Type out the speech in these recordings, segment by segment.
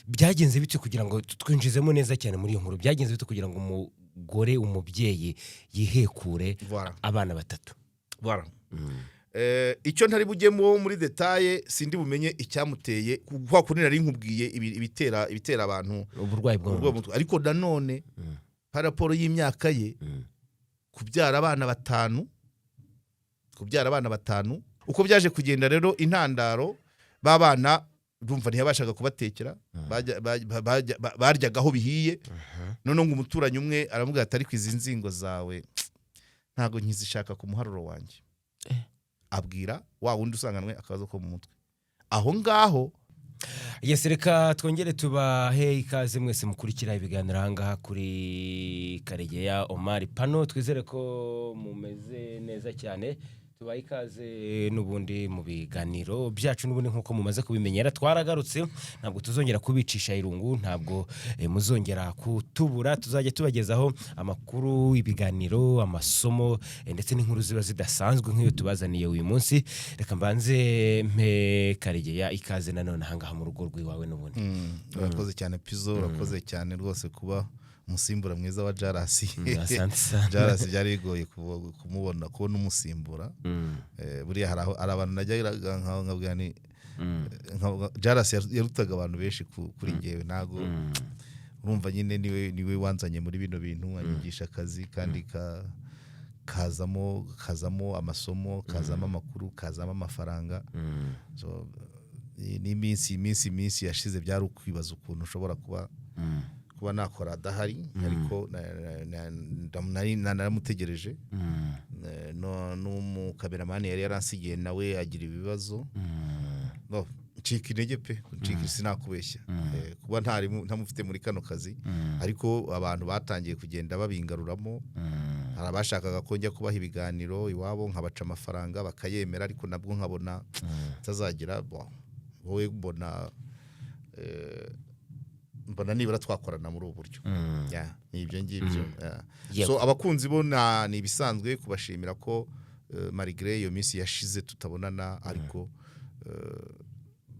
Byagenze bite kugira ngo twinjizemo neza cyane muri iyo nkuru? Byagenze bite kugira ngo umugore, umubyeyi, yihekure Voilà. abana batatu? Voilà. Icyo ntari bujyemo muri détails, sindi bumenye icyamuteye, kwa kundi nari nkubwiye ibitera abantu uburwayi bwo mu uburwayi mutwe. Mu mutwe. Ariko nanone par rapport y'imyaka ye, kubyara abana batanu, uko byaje kugenda rero, intandaro b'abana, urumva ntiyabashaga kubatekera, baryaga aho bihiye. Noneho ngo umuturanyi umwe aramubwira ati: "Ariko izi nzingo zawe ntabwo nkizishaka ku muharuro wanjye." Abwira wa wundi usanganwe akabazo ko mu mutwe aho ngaho. Yes, reka twongere tubahe ikaze mwese mukurikira ibiganiro ahangaha kuri Karegeya Omar Pano. Twizere ko mumeze neza cyane. Tubahe ikaze n'ubundi mu biganiro byacu. N'ubundi nk'uko mumaze kubimenyera, twaragarutse, ntabwo tuzongera kubicisha irungu, ntabwo muzongera kutubura. Tuzajya tubagezaho amakuru, ibiganiro, amasomo, ndetse n'inkuru ziba zidasanzwe nk'iyo tubazaniye uyu munsi. Reka mbanze mpe Karegeya ikaze nanone ahangaha mu rugo rw'iwawe n'ubundi. Urakoze cyane, Pizo, urakoze cyane rwose kuba umusimbura mwiza wa Jarasi. Asante sana. Jarasi byari bigoye kumubona, kubona umusimbura. Buriya hari abantu najyaga nkabwira ni Jarasi yarutaga abantu benshi kuri njyewe. Ntabwo urumva nyine, niwe wanzanye muri bino bintu, anyigisha akazi, kandi kazamo amasomo, kazamo amakuru, kazamo amafaranga. So, n'iminsi iminsi yashize byari ukwibaza ukuntu ushobora kuba nakora adahari, ariko naramutegereje. N'umukameramani yari yaransigiye nawe agira ibibazo. No, ncika intege pe, ncika, sinakubeshya. Kuba ntamufite muri kano kazi, ariko abantu batangiye kugenda babingaruramo. Hari abashakaga ko njya kubaha ibiganiro iwabo, nkabaca amafaranga bakayemera, ariko nabwo nkabona itazagira. Bon, wowe mbona nibura twakorana muri ubu buryo. Yeah, ni ibyo ngibyo. Yeah. So abakunzi bo ni ibisanzwe kubashimira ko malgré iyo minsi yashize tutabonana, ariko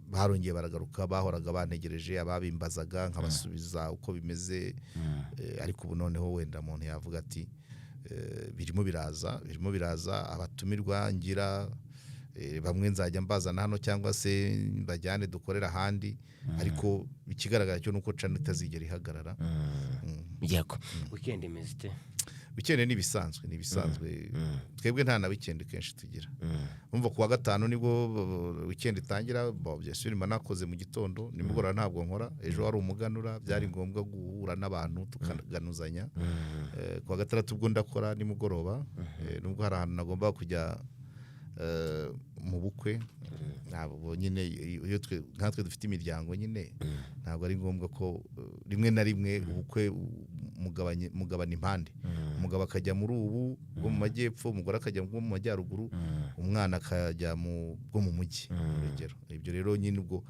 barongeye baragaruka. Bahoraga bantegereje, ababimbazaga nkabasubiza uko bimeze. Ariko ubu noneho wenda umuntu yavuga ati birimo biraza abatumirwa ngira, bamwe nzajya mbazana hano cyangwa se mbajyane dukorera ahandi, ariko ikigaragara cyo nuko channel itazigera ihagarara. Yego, weekend imeze ite? Weekend ni ibisanzwe. Twebwe nta na weekend kenshi tugira. Umva, kuwa gatanu nibwo weekend itangira. Bon, bien sûr mba nakoze mu gitondo, nimugoroba ntabwo nkora. Ejo wari umuganura, byari ngombwa guhura n'abantu tukaganuzanya. Kuwa gatandatu ubwo ndakora nimugoroba, nubwo hari ahantu nagomba kujya mu bukwe. Ntabwo nyine, iyo twe nkatwe dufite imiryango nyine, ntabwo ari ngombwa ko rimwe na rimwe ubukwe mugabana impande, umugabo akajya muri ubu bwo mu majyepfo, umugore akajya mu bwo mu majyaruguru, umwana akajya mu bwo mu mujyi, urugero. Ibyo rero nyine ubwo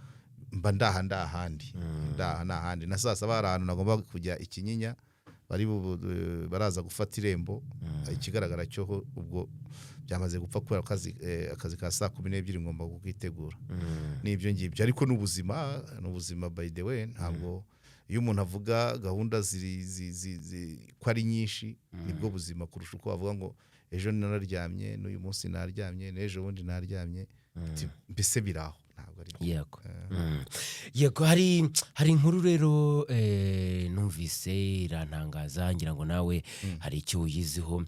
mba ndaha ndahandi, ndaha n'ahandi. Na saa saba hari ahantu nagomba kujya i Kinyinya, baraza gufata irembo. Ikigaragara cyo ubwo byamaze gupfa kubera ko akazi ka saa 12 ngomba kukitegura. N'ibyo ngibyo, ariko ni ubuzima by the way. Ntabwo iyo umuntu avuga gahunda ziri ko ari nyinshi, nibwo buzima kurusha uko bavuga ngo ejo nararyamye, n'uyu munsi naryamye, n'ejo bundi naryamye. Ati, mbese biraho, ntabwo ari byo. Yego. Yego, hari inkuru rero numvise irantangaza, ngira ngo nawe hari icyo uyiziho.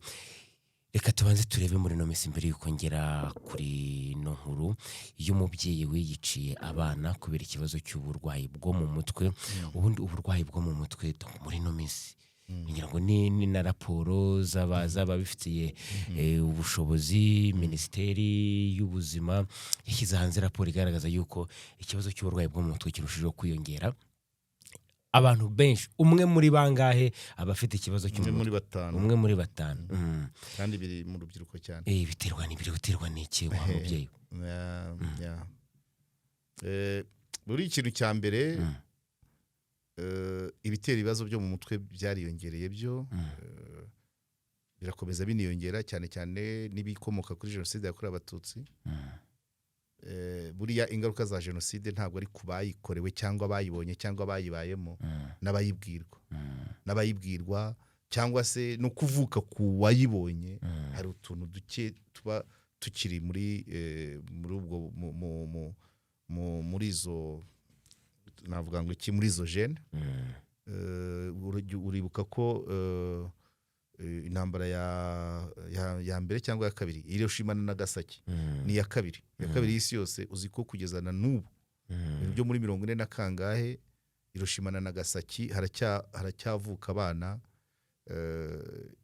Reka tubanze turebe muri ino minsi, mbere y'uko ngera kuri ino nkuru y'umubyeyi wiyiciye abana kubera ikibazo cy'uburwayi bwo mu mutwe. Ubundi uburwayi bwo mu mutwe muri ino minsi, ngira ngo ni na raporo z'ababifitiye ubushobozi, Minisiteri y'Ubuzima yashyize hanze raporo igaragaza yuko ikibazo cy'uburwayi bwo mu mutwe kirushijeho kwiyongera. Abantu benshi, umwe muri bangahe aba afite ikibazo Umwe cy'umutwe? muri batanu. Umwe muri batanu. Kandi biri mu rubyiruko cyane. Biterwa n'ibiri guterwa n'iki, wa mubyeyi we? Yeah. Buri ikintu cya mbere, ibitera ibibazo byo mu mutwe byariyongereye byo, birakomeza biniyongera, cyane cyane n'ibikomoka kuri Jenoside yakorewe Abatutsi. Buriya ingaruka za jenoside ntabwo ari ku bayikorewe cyangwa abayibonye cyangwa abayibayemo, n'abayibwirwa, n'abayibwirwa cyangwa se no kuvuka ku wayibonye. Hari utuntu duke tuba tukiri muri ubwo muri izo, navuga ngo iki, muri izo gènes. Uribuka ko intambara ya mbere cyangwa ya kabiri, Hiroshima na Nagasaki, ni iya kabiri y'isi yose. Uzi ko kugeza na n'ubu, ibintu byo muri 40 na kangahe, Hiroshima na Nagasaki, haracyavuka abana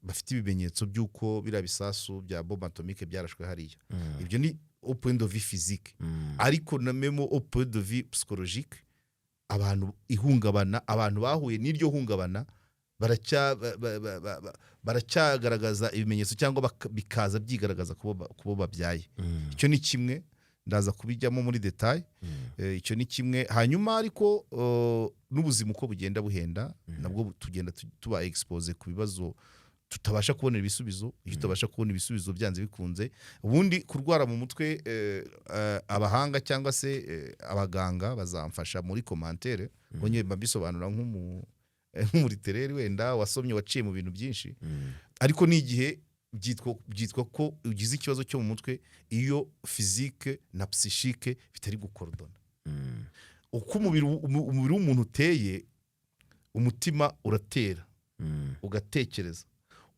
bafite ibimenyetso by'uko biriya bisasu bya bombe atomique byarashwe hariya. Ibyo ni au point de vue physique, ariko na même au point de vue psychologique, abantu ihungabana, abantu bahuye n'iryo hungabana baracyagaragaza ibimenyetso cyangwa bikaza byigaragaza kubo babyaye. Icyo ni kimwe, ndaza kubijyamo muri détail. Icyo ni kimwe. Hanyuma ariko n'ubuzima uko bugenda buhenda, nabwo tugenda tuba exposé ku bibazo tutabasha kubonera ibisubizo. Iyo utabasha kubona ibisubizo, byanze bikunze, ubundi kurwara mu mutwe, abahanga cyangwa se abaganga bazamfasha muri commentaire, ngo njye mba mbisobanura nk'umulittéraire wenda wasomye, waciye mu bintu byinshi, ariko ni igihe byitwa ko ugize ikibazo cyo mu mutwe iyo physique na psychique bitari gukorodona. Uko umubiri w'umuntu uteye, umutima uratera, ugatekereza,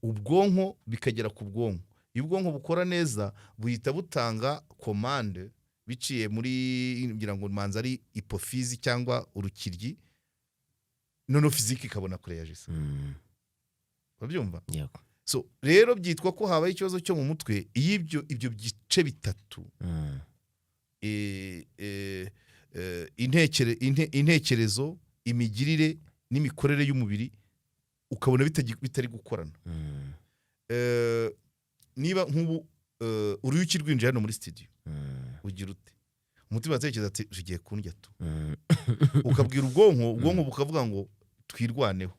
ubwonko bikagera ku bwonko. Iyo ubwonko bukora neza, buhita butanga commande biciye muri, ngira ngo manza ari hypophyse cyangwa urukiryi, noneho physique ikabona kuréagissa. Urabyumva? Yego. So rero byitwa ko habaye ikibazo cyo mu mutwe iyo ibyo bice bitatu, intekerezo, imigirire n'imikorere y'umubiri, ukabona bitari gukorana. Niba nk'ubu uruyuki rwinjiye hano muri studio, ugira ute? Umutima uratekereza ati: "Rugiye kundya tu." Ukabwira ubwonko, ubwonko bukavuga ngo: "Twirwaneho."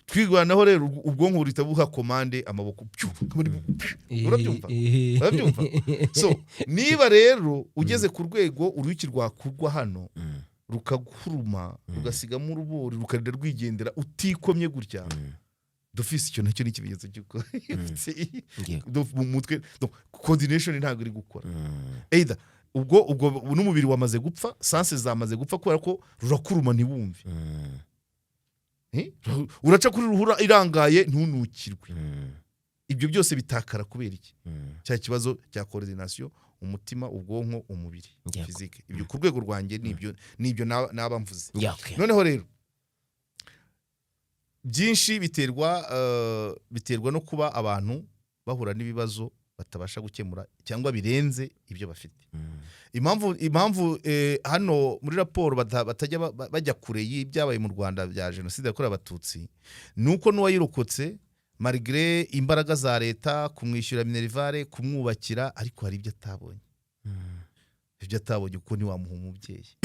Twirwanaho rero, ubwonko buhita buha commande amaboko, pyu, pyu. Urabyumva? Urabyumva? So niba rero ugeze ku rwego uruyuki rwakugwa hano, rukakuruma, rugasigamo urubori, rukarinda rwigendera utikomye gutya, d'office icyo nacyo ni ikimenyetso cy'uko mu mutwe, donc coordination ntabwo iri gukora. Either ubwo n'umubiri wamaze gupfa, sens zamaze gupfa, kubera ko rurakuruma ntiwumve. Eh? Uraca kuri ruhura irangaye ntunukirwe. Ibyo byose bitakara kubera iki? Cya kibazo cya coordination, umutima, ubwonko, umubiri, physique. Ibyo ku rwego rwanjye nibyo naba mvuze. Noneho rero byinshi biterwa no kuba abantu bahura n'ibibazo batabasha gukemura cyangwa birenze ibyo bafite. Impamvu hano muri raporo batajya bajya kure y'ibyabaye mu Rwanda bya jenoside yakorewe Abatutsi ni uko n'uwayirokotse, malgré imbaraga za leta, kumwishyura minerval, kumwubakira, ariko hari ibyo atabonye, ibyo atabonye, kuko ntiwamuha umubyeyi.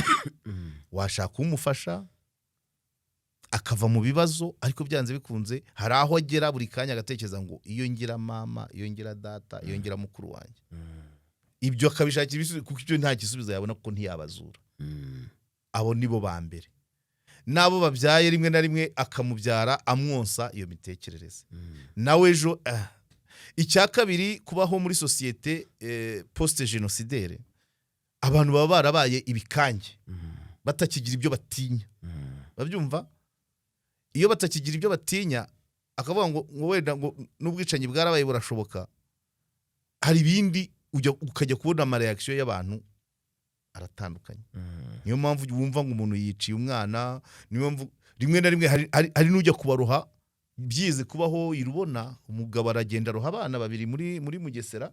Washaka umufasha akava mu bibazo, ariko byanze bikunze hari aho agera buri kanya agatekereza ngo: "Iyo ngira mama, iyo ngira data, iyo ngira mukuru wanjye." Ibyo akabishakira ibisubizo, kuko ibyo nta gisubizo yabona, kuko ntiyabazura. Abo nibo ba mbere. N'abo babyaye, rimwe na rimwe akamubyara amwonsa iyo mitekerereze, nawe ejo. Icya kabiri, kubaho muri sosiyete post génocidaire, abantu baba barabaye ibikange, batakigira ibyo batinya. Babyumva, iyo batakigira ibyo batinya, akavuga ngo wenda ngo n'ubwicanyi bwarabaye burashoboka. Hari ibindi ukajya kubona amaréaction y'abantu aratandukanye. Niyo mpamvu wumva ngo umuntu yiciye umwana. Niyo mpamvu rimwe na rimwe hari n'ujya kubaroha. Byize kubaho irubona, umugabo aragenda aroha abana babiri muri Mugesera,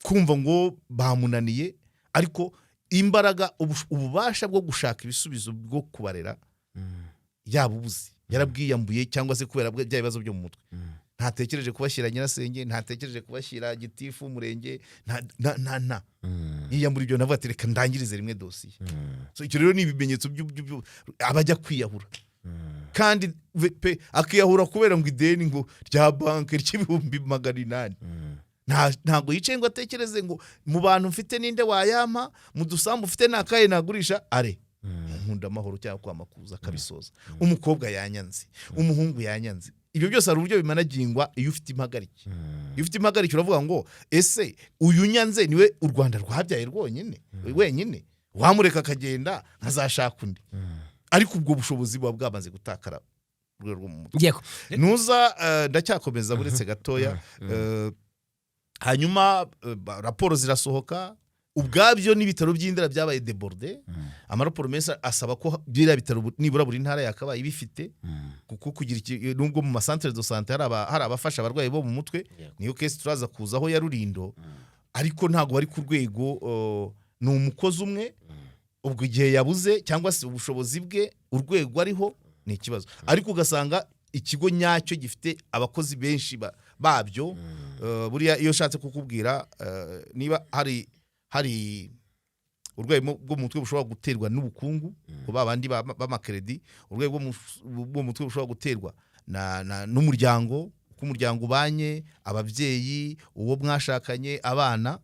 kumva ngo bamunaniye, ariko imbaraga, ububasha bwo gushaka ibisubizo bwo kubarera yaba ubuze, yarabwiyambuye, cyangwa se kubera bya bibazo byo mu mutwe, ntatekereje kubashyira nyirasenge, ntatekereje kubashyira gitifu w'umurenge, nta nta nta nta yiyambura ibyo, navuga ati: "Reka ndangirize rimwe dosiye." So icyo rero ni ibimenyetso abajya kwiyahura, kandi pe akiyahura kubera ngo ideni ngo rya banki ry'ibihumbi 800. Ntabwo yicaye ngo atekereze ngo mu bantu mfite ninde wayampa, mu dusambu ufite nakaye nagurisha are nkunda amahoro cyangwa kwa Makuza, akabisoza. Umukobwa yanyanze, umuhungu yanyanze. Ibyo byose hari uburyo bimanagingwa iyo ufite impagarike. Iyo ufite impagarike uravuga ngo: "Ese uyu nyanze niwe u Rwanda rwabyaye rwonyine wenyine? Wamureka akagenda nkazashaka undi." Ariko ubwo bushobozi buba bwamaze gutakara ku rwego rwo mu mutwe. Nuza ndacyakomeza, buretse gatoya. Hanyuma raporo zirasohoka ubwabyo, n'ibitaro by'Indera byabaye débordé. Amaraporo menshi asaba ko biriya bitaro nibura buri ntara yakabaye ibifite, kuko kugira nubwo mu ma centre de santé hari abafasha abarwayi bo mu mutwe, niyo case turaza kuzaho ya Rurindo, ariko ntabwo bari ku rwego, ni umukozi umwe. Ubwo igihe yabuze cyangwa se ubushobozi bwe, urwego ariho ni ikibazo. Ariko ugasanga ikigo nyacyo gifite abakozi benshi babyo. Buriya iyo ushatse kukubwira, niba hari urwego bwo mu mutwe bushobora guterwa n'ubukungu ku ba bandi b'amakredi, urwego bwo mu mutwe bushobora guterwa n'umuryango, uko umuryango ubanye, ababyeyi, uwo mwashakanye, abana,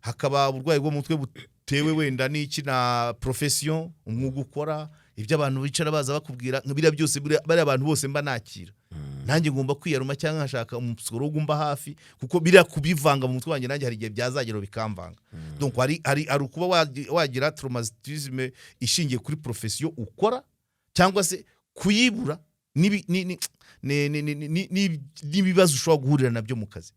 hakaba uburwayi bwo mu mutwe butewe wenda n'iki, na profession, umwuga ukora, ibyo abantu bicara baza bakubwira nka biriya byose. Bariya abantu bose mba nakira, nanjye ngomba kwiyaruma cyangwa nkashaka umu psychologue umba hafi, kuko biriya kubivanga mu mutwe wanjye, nanjye hari igihe byazagera bikamvanga. Donc hari ukuba wagira traumatisme ishingiye kuri profession ukora cyangwa se kuyibura n'ibibazo ushobora guhurira nabyo mu kazi,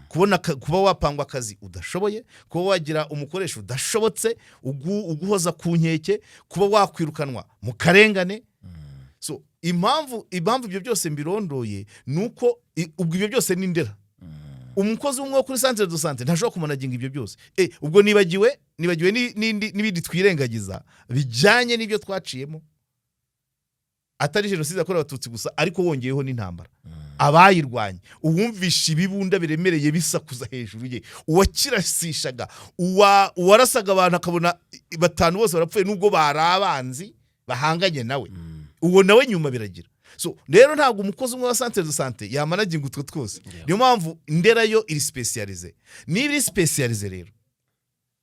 kubona kuba wapangwa akazi udashoboye, kuba wagira umukoresha udashobotse uguhoza ku nkeke, kuba wakwirukanwa mu karengane. So impamvu ibyo byose mbirondoye ni uko ubwo ibyo byose ni Ndera. Umukozi umwe wo kuri centre de santé ntashobora kumanaginga ibyo byose. Ubwo nibagiwe n'ibindi twirengagiza bijyanye n'ibyo twaciyemo, atari jenoside yakorewe Abatutsi gusa, ariko wongeyeho n'intambara, abayirwanye, uwumvisha ibibunda biremereye bisakuza hejuru ye, uwakirasishaga, uwarasaga abantu akabona batanu bose barapfuye nubwo bari abanzi bahanganye nawe, uwo nawe nyuma biragira. So rero ntabwo umukozi umwe wa centre de santé yamanaginga utwo twose. Niyo mpamvu Ndera yo iri spécialisée. Niba iri spécialisée rero,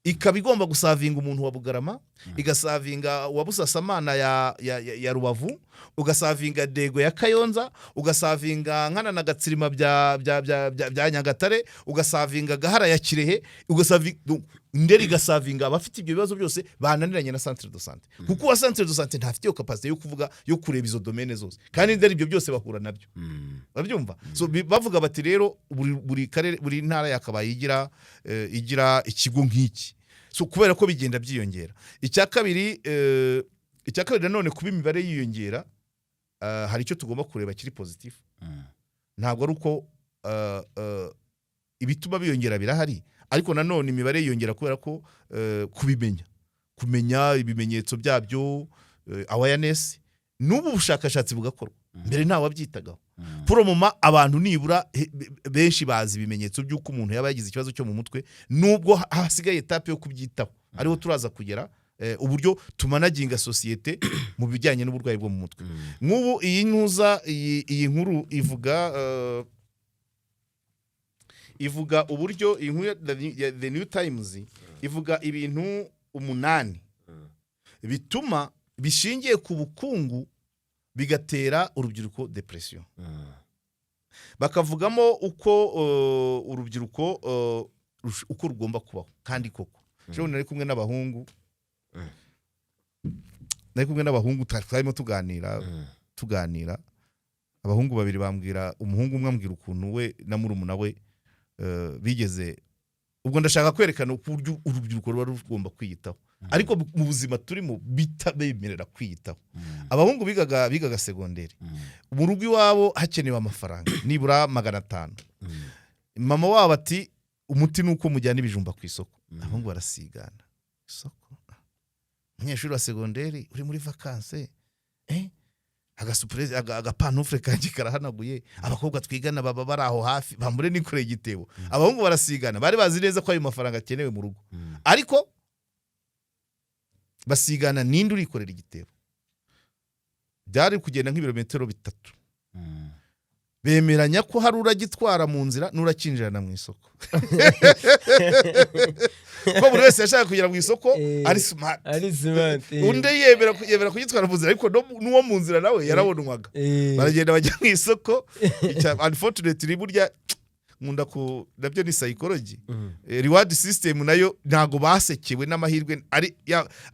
ikaba igomba gusavinga umuntu wa Bugarama, igasavinga uwa Busasamana ya Rubavu, ugasavinga Dego ya Kayonza, ugasavinga Nkana na Gatsirima bya Nyagatare, ugasavinga Gahara ya Kirehe, ugasavinga Ndera, igasavinga abafite ibyo bibazo byose bananiranye na centre de santé, kuko uwa centre de santé ntafite iyo capacité yo kuvuga, yo kureba izo domaine zose, kandi Ndera ibyo byose bahura nabyo. Urabyumva? So bavuga bati rero buri karere, buri ntara yakabaye igira ikigo nk'iki. So kubera ko bigenda byiyongera. Icya kabiri nanone, kuba imibare yiyongera, hari icyo tugomba kureba kiri positif. Ntabwo ari uko ibituma biyongera birahari, ariko nanone imibare yiyongera kubera ko kubimenya, kumenya ibimenyetso byabyo, awareness, n'ubu bushakashatsi bugakorwa. Mbere nta wabyitagaho. Pour le moment abantu nibura benshi bazi ibimenyetso by'uko umuntu yaba yagize ikibazo cyo mu mutwe, nubwo hasigaye étape yo kubyitaho, ariho turaza kugera, uburyo tumanaginga sosiyete mu bijyanye n'uburwayi bwo mu mutwe. Nk'ubu iyi ntuza, iyi nkuru ivuga uburyo iyi nkuru ya The New Times ivuga ibintu 8 bituma bishingiye ku bukungu bigatera urubyiruko depression. Bakavugamo uko urubyiruko uko rugomba kubaho. Kandi koko ejo bundi nari kumwe n'abahungu, twarimo tuganira, abahungu babiri bambwira, umuhungu umwe ambwira ukuntu we na murumuna we bigeze. Ubwo ndashaka kwerekana uburyo urubyiruko ruba rugomba kwiyitaho, ariko mu buzima turimo bitabemerera kwiyitaho. Abahungu bigaga segonderi, mu rugo iwabo hakenewe amafaranga nibura 500. Mama wabo ati: "Umuti ni uko mujyana ibijumba ku isoko." Abahungu barasigana: "Isoko? Umunyeshuri wa segonderi uri muri vacances, agasupureze, agapanufure kanjye karahanaguye, abakobwa twigana baba bari aho hafi, bambure nikoreye igitebo." Abahungu barasigana, bari bazi neza ko ayo mafaranga akenewe mu rugo, ariko basigana ninde urikorera igitebo. Byari kugenda nk'ibirometero 3. Bemeranya ko hari uragitwara mu nzira n'urakinjirana mu isoko, ko buri wese yashaka kugera mu isoko ari smart. Ari smart. Undi yemera kugitwara mu nzira, ariko n'uwo mu nzira nawe yarabonwaga. Baragenda bajya mu isoko. Unfortunately, burya nkunda ku nabyo ni psychology. Reward system nayo ntago basekewe n'amahirwe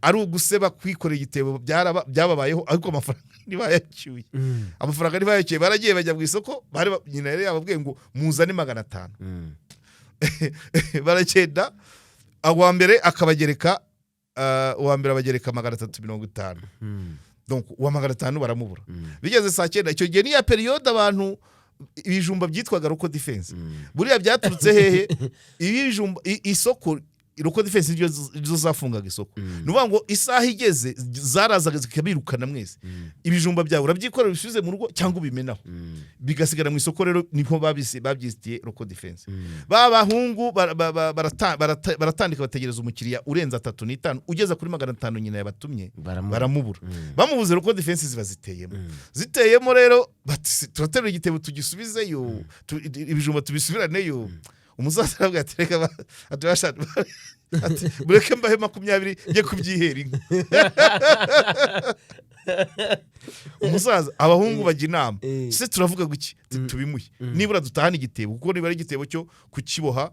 ari uguseba kwikorera igitebo byababayeho, ariko amafaranga ntibayacyuye. Amafaranga ntibayacyuye. Baragiye bajya mu isoko, nyina yari yababwiye ngo muzane 500. Baragenda, uwa mbere akabagereka, uwa mbere abagereka 350. Donc uwa 500 baramubura. Bigeze saa 9, icyo gihe niya période abantu ibijumba byitwaga local defense. Buriya byaturutse hehe? Ibijumba isoko local defense nizo zafungaga isoko. Ni ukuvuga ngo isaha igeze zarazaga zikabirukana mwese. Ibijumba byawe urabyikorera ubisubize mu rugo cyangwa ubimenaho, bigasigara mu isoko. Rero niho babyitiye local defense. Ba bahungu baratandika, bategereza umukiriya urenze 35 ugeza kuri 500 nyina yabatumye. Baramubura. Bamubuze, local defense ziba ziteyemo. Ziteyemo rero bati: "Turaterura igitebo tugisubizeyo, ibijumba tubisubiraneyo." Umusaza aravuga ati: "Reka ati ati mureke mbahe 20 njye kubyihera inka." Umusaza, abahungu bajya inama: "Se turavuga guki?" Ati: "Tubimuhe nibura dutahane igitebo," kuko niba ari igitebo cyo kukiboha,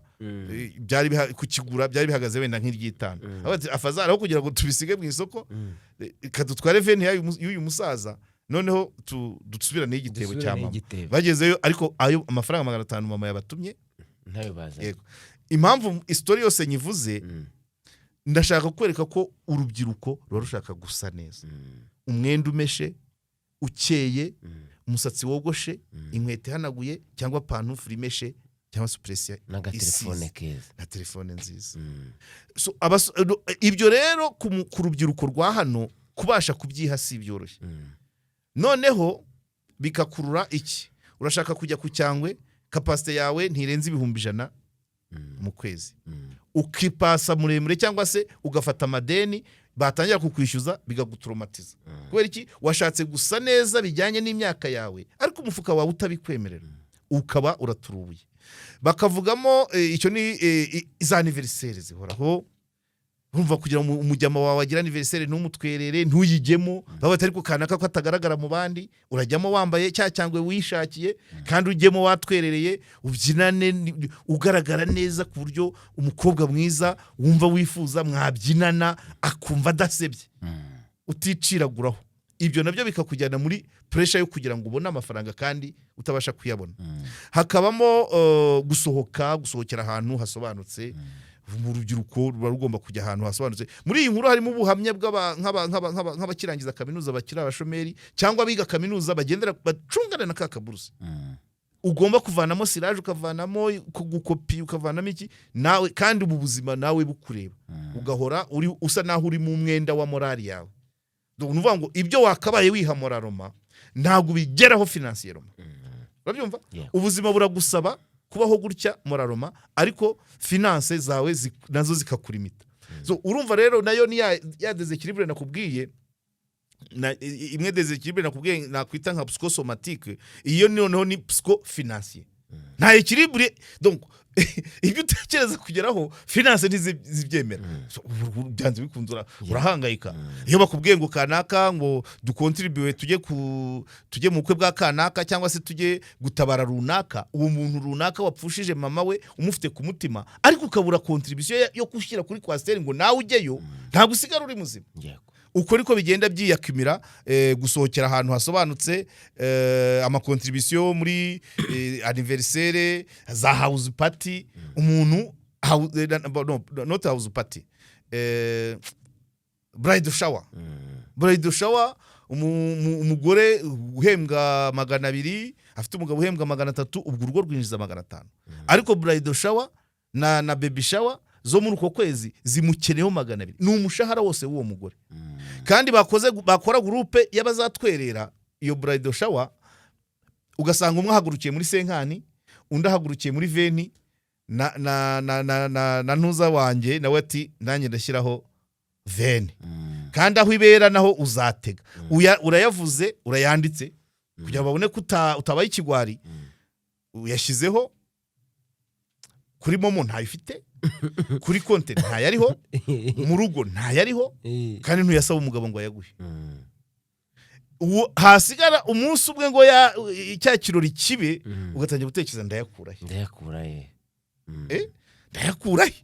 kukigura byari bihagaze wenda nk'iry'itanu. Avuga ati: "Afazari aho kugira ngo tubisige mu isoko, reka dutware 20 y'uyu musaza, noneho dusubirane igitebo cya mama." Igitebo. Bagezeyo ariko ayo amafaranga 500 mama yabatumye ntayo bazanye. Yego. Impamvu isitori yose nyivuze, ndashaka kwereka ko urubyiruko ruba rushaka gusa neza, umwenda umeshe ukeye, umusatsi wogoshe, inkweto ihanaguye cyangwa pantufure imeshe cyangwa supuresi n'agatelefone isize. keza. Na telefone nziza. So, ibyo rero ku rubyiruko rwa hano kubasha kubyiha si byoroshye. Noneho bikakurura iki? Urashaka kujya ku Cyangwe, capacité yawe ntirenze 100,000 mu kwezi. Ukipasa muremure cyangwa se ugafata amadeni, batangira kukwishyuza bikagutoromatiza. Kubera iki? Washatse gusa neza bijyanye n'imyaka yawe, ariko umufuka wawe utabikwemerera, ukaba uraturubuye. Bakavugamo icyo ni za anniversaire zihoraho. Urumva, kugira ngo umujyama wawe agire anniversaire ntumutwerere, ntuyijyemo, baba bati: "Ariko kanaka ko atagaragara mu bandi?" Urajyamo wambaye cya cyangwe wishakiye, kandi ujyemo watwerereye, ubyinane, ugaragara neza ku buryo umukobwa mwiza wumva wifuza mwabyinana akumva adasebye, uticiraguraho. Ibyo nabyo bikakujyana muri pressure yo kugira ngo ubone amafaranga kandi utabasha kuyabona. Hakabamo gusohoka, gusohokera ahantu hasobanutse. Mu rubyiruko ruba rugomba kujya ahantu hasobanutse. Muri iyi nkuru harimo ubuhamya nk'abakirangiza kaminuza bakiri abashomeri, cyangwa abiga kaminuza bagendera bacungana na ka kaburuse. Ugomba kuvanamo siraje, ukavanamo gukopi, ukavanamo iki nawe, kandi ubu buzima nawe bukureba, ugahora uri usa naho uri mu mwenda wa morale yawe. Ni ukuvuga ngo ibyo wakabaye wiha moralement ntabwo ubigeraho financièrement. Urabyumva? Yeah. Ubuzima buragusaba kubaho gutya moralement, ariko finance zawe nazo zikakurimita. So urumva rero nayo ni ya déséquilibre nakubwiye, na imwe déséquilibre nakubwiye nakwita nka psychosomatique. Iyo noneho ni psycho-financier, nta équilibre. Donc ibyo utekereza kugeraho finance ntizibyemera. So, byanze bikunze urahangayika. Iyo bakubwiye ngo kanaka, ngo dukontribuwe, tujye mu bukwe bwa kanaka cyangwa se tujye gutabara runaka, uwo muntu runaka wapfushije mama we umufite ku mutima, ariko ukabura contribution yo gushyira kuri coaster ngo nawe ujyeyo, ntabwo usigara uri muzima. Uko niko bigenda byiyakimira, gusohokera ahantu hasobanutse, ama contribution muri anniversaire, za house party. Umuntu no, not house party, bride shower. Bride shower, umugore uhembwa 200 afite umugabo uhembwa 300, ubwo urugo rwinjiza 500, ariko bride shower na baby shower zo muri uko kwezi zimukeneyeho 200, ni umushahara wose w'uwo mugore. Kandi bakora groupe y'abazatwerera iyo bride shower, ugasanga umwe ahagurukiye muri 50, undi ahagurukiye muri 20, na ntuza wanjye nawe ati: "Nanjye ndashyiraho 20." Kandi aho ibera naho uzatega. Urayavuze, urayanditse kugira ngo babone ko utabaye ikigwari. Uyashyizeho kuri MoMo, ntayifite kuri konti, ntayariho mu rugo, ntayariho, kandi ntuyasaba umugabo ngo ayaguhe. Uwo hasigara umunsi umwe ngo cya kirori kibe, ugatangira gutekereza: ndayakura he? Ndayakura he? Eh? Ndayakura he?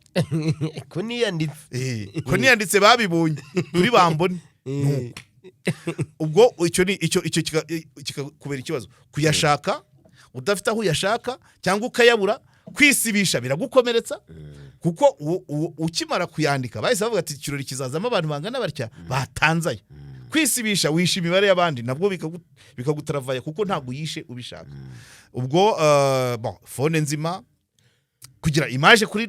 Ko niyanditse? Ko niyanditse, babibonye kuri bambone. Nuko ubwo icyo ni icyo kikakubera ikibazo, kuyashaka udafite aho uyashaka cyangwa ukayabura. Kwisibisha biragukomeretsa, kuko ukimara kuyandika bahise bavuga ati: "Ikirori kizazamo abantu bangana batya, batanze aya." Kwisibisha wisha imibare y'abandi, nabwo bikagutaravaya, kuko ntabwo uyishe ubishaka. Ubwo bon, phone nzima, kugira image kuri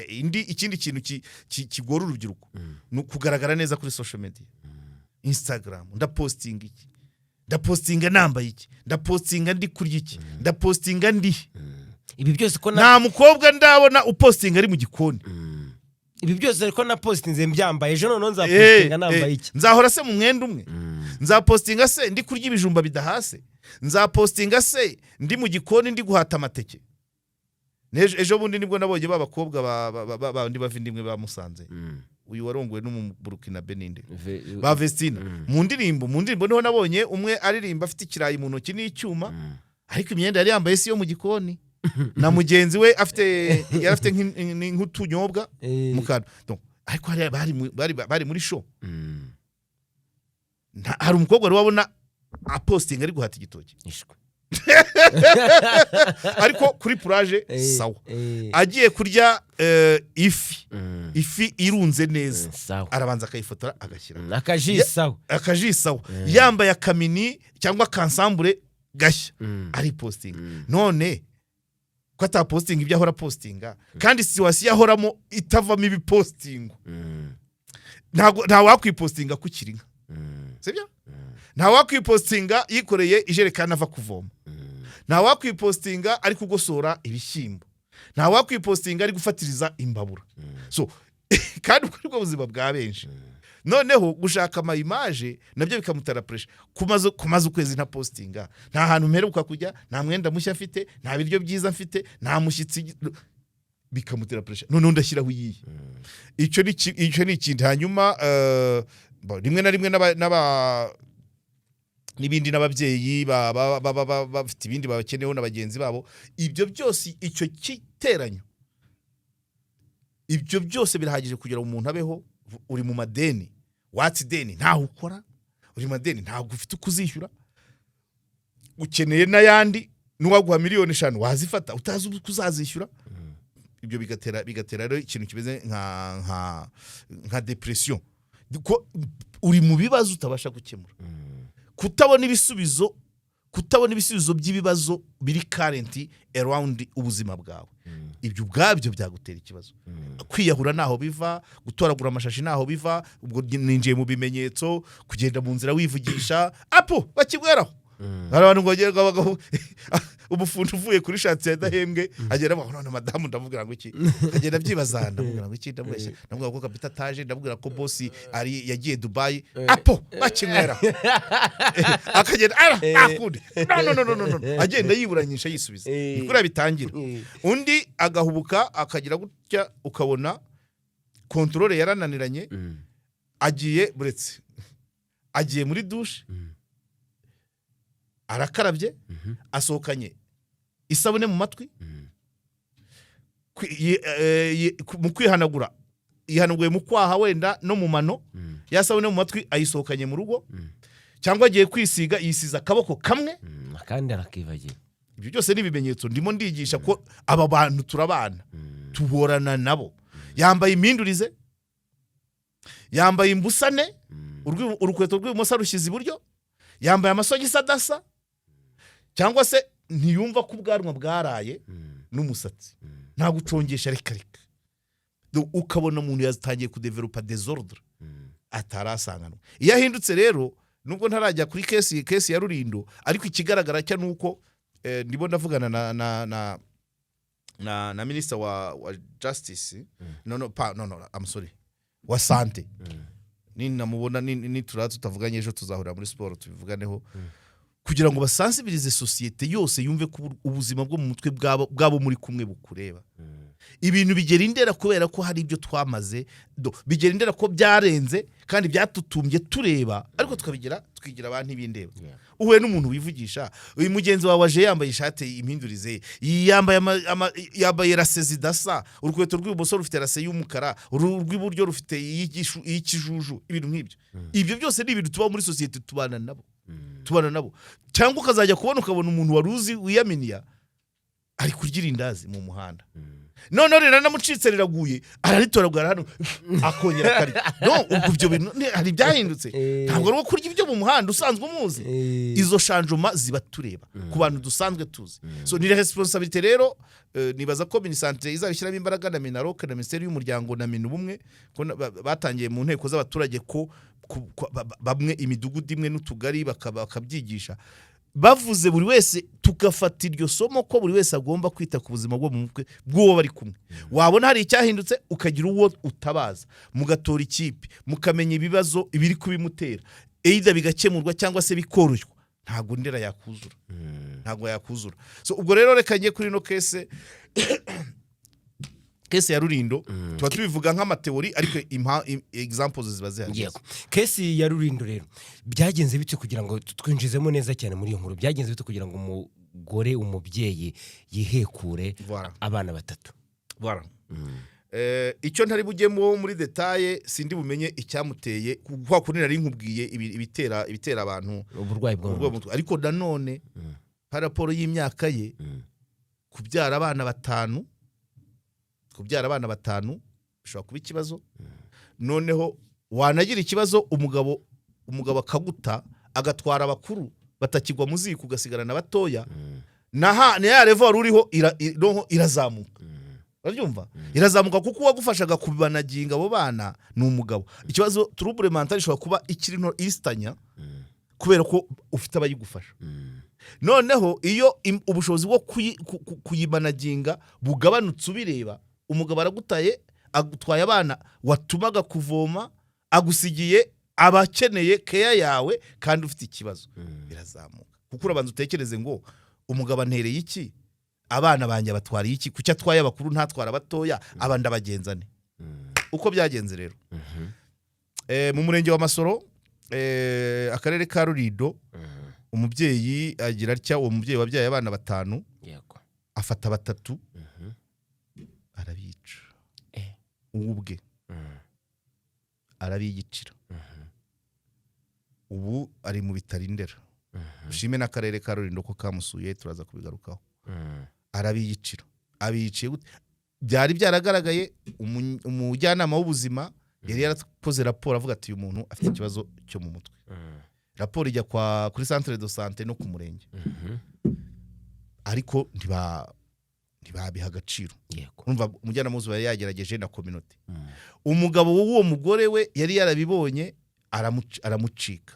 indi. Ikindi kintu kigora urubyiruko ni ukugaragara neza kuri social media, Instagram. Ndapostinga iki? Ndapostinga nambaye iki? Ndapostinga ndi kurya iki? Ndapostinga ndi Ibi byose ko na Nta mukobwa ndabona upostinga ari mu gikoni. Ibi byose ariko na postinze mbyambaye, ejo noneho nzapostinga nambaye iki? Nzahora se mu mwenda umwe? Nzapostinga se ndi kurya ibijumba bidahase? Nzapostinga se ndi mu gikoni, ndi guhata amateke? Ejo bundi nibwo nabonye ba bakobwa bandi bava indimwe bamusanze, uyu warongowe n'Umuburukina Beninde, ba Vestina, mu ndirimbo niho nabonye umwe aririmba afite ikirayi mu ntoki n'icyuma, ariko imyenda yari yambaye si yo mu gikoni, na mugenzi we afite, yari afite nk'utunyobwa mu kantu. Donc, ariko hariya bari muri show. Hari umukobwa wari wabona apostinga ari guhata igitoki? Ishwe. Ariko kuri plage, sawa. Agiye kurya ifi, ifi irunze neza, sawa, arabanza akayifotora agashyira akaji, sawa. Akaji, sawa. Yambaye akamini cyangwa akansambure gashya, aripostinga. None ko atapostinga ibyo ahora apostinga, kandi situation ahoramo itavamo ibipostingwa? Ntabwo nta wakwipostinga kukiri inka, sibyo? Nta wakwipostinga yikoreye ijerekani ava kuvoma. Nta wakwipostinga ari kugosora ibishyimbo. Nta wakwipostinga ari gufatiriza imbabura. So kandi ubwo nibwo buzima bwa benshi. Noneho gushaka ama image nabyo bikamutera pressure. Kumaze ukwezi nta postinga, nta hantu mperuka kujya, nta mwenda mushya mfite, nta biryo byiza mfite, nta mushyitsi, bikamutera pressure. Noneho ndashyiraho iyihe? Icyo ni ikindi. Hanyuma bo, rimwe na rimwe n'ibindi n'ababyeyi bafite ibindi babakeneyeho na bagenzi babo. Ibyo byose, icyo kiteranyo, ibyo byose birahagije kugira ngo umuntu abeho. Uri mu madeni, watse ideni, ntaho ukora, uri mu madeni, ntabwo ufite uko uzishyura, ukeneye n'ayandi. N'uwaguha miliyoni 5 wazifata utazi uko uzazishyura. Ibyo bigatera rero ikintu kimeze nka depression, ko uri mu bibazo utabasha gukemura, kutabona ibisubizo by'ibibazo biri current around ubuzima bwawe. Ibyo ubwabyo byagutera ikibazo. Kwiyahura ntaho biva, gutoragura amashashi ntaho biva. Ubwo ninjiye mu bimenyetso: kugenda mu nzira wivugisha, apo bakigweraho. Hari abantu ngo bagera abagabo, umufundi uvuye kuri chantier adahembwe agenda avuga: "None madamu ndamubwira ngo iki?" Agenda abyibaza: "Ndamubwira ngo iki? Ndamubeshya, ndamubwira ko kapita ataje, ndamubwira ko boss ari yagiye Dubayi?" Apo bakinywera, akagenda ara akundi: "No, no, no, no, no, no." Agenda yiburanyisha, yisubiza. Ni kuriya bitangira. Undi agahubuka, akagira gutya, ukabona contrôle yarananiranye, agiye, buretse, agiye muri douche, arakarabye, asohokanye isabune mu matwi, mu kwihanagura yihanaguye mu kwaha wenda no mu mano, ya sabune mu matwi ayisohokanye mu rugo, cyangwa agiye kwisiga, yisiza akaboko kamwe, akandi arakibagira. Ibyo byose ni ibimenyetso. Ndimo ndigisha ko aba bantu turabana, tuhorana nabo. Yambaye impindurize, yambaye imbusane, urukweto rw'ibumoso arushyize iburyo, yambaye amasogisi adasa, cyangwa se ntiyumva ko ubwanwa bwaraye n'umusatsi, nta gucongesha, reka reka. Ukabona umuntu yatangiye kudevelopa désordre atarasanganwa. Iyo ahindutse rero, nubwo ntarajya kuri case ya Rurindo, ariko ikigaragara cyo ni uko ndimo ndavugana na minisita wa justice, no, no, pa, no, no, I'm sorry, wa santé. Ninamubona, niturara tutavuganye ejo, tuzahurira muri siporo tubivuganeho. Kugira ngo basensibilize sosiyete yose, yumve ko ubuzima bwo mu mutwe bwabo muri kumwe bukureba. Ibintu bigera indera kubera ko hari ibyo twamaze bigera indera ko byarenze kandi byatutumbye tureba, ariko tukabigira, tukigira abantu ntibindeba. Uhuye n'umuntu wivugisha, uyu mugenzi wawe aje yambaye ishati impindurize, yambaye yambaye lacets zidasa, urukweto rw'ibumoso rufite lacet y'umukara, urw'iburyo rufite iy'ikijuju, ibintu nk'ibyo. Ibyo byose ni ibintu tuba muri sosiyete, tubana nabo, tubana nabo. Cyangwa ukazajya kubona, ukabona umuntu wari uzi wiyaminiya ari kurya irindazi mu muhanda, noneho riranamucitse, riraguye, araritoragura hano, akongera akarya. No ubwo ibyo bintu hari ibyahindutse. Ntabwo ari uwo kurya ibyo mu muhanda usanzwe umuzi. Izo changements ziba tureba ku bantu dusanzwe tuzi. So ni responsabilité rero, nibaza ko MINISANTE izabishyiramo imbaraga na MINALOC na Minisiteri y'Umuryango na MINUBUMWE, ko batangiye mu nteko z'abaturage ko bamwe imidugudu imwe n'utugari bakabyigisha, bavuze buri wese, tugafata iryo somo ko buri wese agomba kwita ku buzima bwo mu mutwe bw'uwo bari kumwe. Wabona hari icyahindutse, ukagira uwo utabaza, mugatora ikipe, mukamenya ibibazo ibiri kubimutera, either bigakemurwa cyangwa se bikoroshywa. Ntabwo Ndera yakuzura, ntabwo yakuzura. So ubwo rero reka njye kuri ino case ya Rurindo. Tuba tubivuga nk'ama théories, ariko examples ziba zihari. Yego, case ya Rurindo rero byagenze bite kugira ngo twinjizemo neza cyane muri iyo nkuru? Byagenze bite kugira ngo umugore, umubyeyi, yihekure Voilà. abana batatu? Voilà. Icyo ntari bujyemo muri détails, sindi bumenye icyamuteye, kwa kundi nari nkubwiye ibitera abantu uburwayi bwo mu uburwayi mutwe. Bwo mu mutwe. Ariko nanone par rapport y'imyaka ye, kubyara abana batanu, kubyara abana batanu bishobora kuba ikibazo. Noneho wanagira ikibazo, umugabo akaguta, agatwara abakuru batakigwa mu ziko, ugasigarana batoya, na ya level wari uriho noneho irazamuka. Urabyumva, irazamuka kuko uwagufashaga kubanaginga abo bana ni umugabo. Ikibazo trouble mental ishobora kuba ikiri nto isitanya kubera ko ufite abayigufasha. Noneho iyo ubushobozi bwo kuyimanaginga bugabanutse, ubireba, umugabo aragutaye, agutwaye abana watumaga kuvoma, agusigiye abakeneye keya yawe kandi ufite ikibazo, birazamuka kuko urabanza utekereze ngo umugabo antereye iki? Abana banjye abatwariye iki? Kuki atwaye abakuru ntatwara abatoya? Aba ndabagenza ne? Uko byagenze rero, mu murenge wa Masoro, akarere ka Rulindo, umubyeyi agira atya, uwo mubyeyi wabyaye abana batanu, afata batatu arabica. Uwo ubwe arabiyicira. Ubu ari mu bitaro i Ndera. Ushime n'akarere ka Rulindo ko kamusuye, turaza kubigarukaho. Arabiyicira. Abiyiciye gute? Byari byaragaragaye, umujyanama w'ubuzima yari yarakoze raporo avuga ati uyu muntu afite ikibazo cyo mu mutwe. Raporo ijya kuri centre de santé no ku murenge, ariko ntibabiha agaciro. Urumva umujyanama w'ubuzima yari yagerageje na communauté. Umugabo w'uwo mugore we yari yarabibonye, aramucika,